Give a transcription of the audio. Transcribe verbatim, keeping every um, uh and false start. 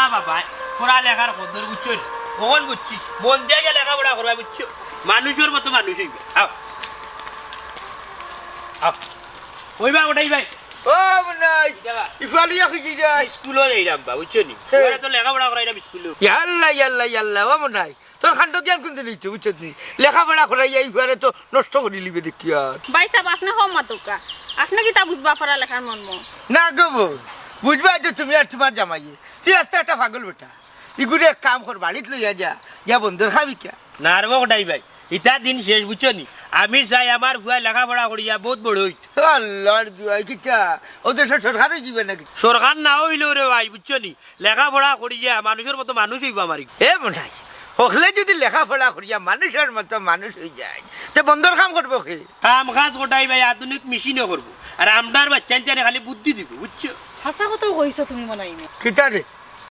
না বাবা, পড়া লেখার কদর বুঝছো নি? অখন বুঝছি, মন দিয়া গিয়া লেখাপড়া করবায় বুঝছো, মানুষর মতো মানুষ অইবায়। আও, আও। অইবা ওটাই ভাই। ও মনাই, ইটা বা? ইফালিয়া খুঁজি যায়। স্কুলো যাইরাম বা, বুঝছো নি? হে। ওরা তো লেখাপড়া করাইরাম স্কুলো। ইয়াল্লা, ইয়াল্লা, ইয়াল্লা, ও মনাই। তোর কাণ্ড জ্ঞান কুনদিন অইতো, বুঝছত নি? লেখাপড়া করাইয়া ইগুয়ারে তো নষ্ট করিলিবে দেখিয়ার। ভাইসাব, আপনে কম মাতউক্কা। আপনে কিতা বুঝবা পড়া লেখার মর্ম? না গো বইন, বুঝবায় তো তুমি আর তুমার জামাইয়ে। তুই আস্তা একটা পাগল বেটা। ইগুরে এক কাম কর, বাড়িত লইয়া যা, গিয়া বন্দর খাবি কিয়া? না রে বা কটাই ভাই, ইতা দিন শেষ, বুঝছো নি? আমি চাই আমার ফুয়ায় লেখাপড়া করিয়া বউত বড় অইতো। আল্লার দুয়াই কিতা? ও দেশর সরকার অইযিবা নাকি? সরকার না অইলেও রে ভাই, বুঝছো নি? লেখাপড়া করিয়া মানুষর মতো মানুষ অইবো আমার। এ মনাই, হকলে যুদি লেখাপড়া করিয়া মানুষর মতো মানুষ অইযায়, তে বন্দর কাম করবো কে? কাম কাজ কটাই ভাই আধুনিক মেশিনে করবো, আর আমরার বাইচ্চাইন্তে খালি বুদ্ধি দিবো, বুঝছো? হাছা কথাউ কইছো তুমি মনাই। কিতা রে?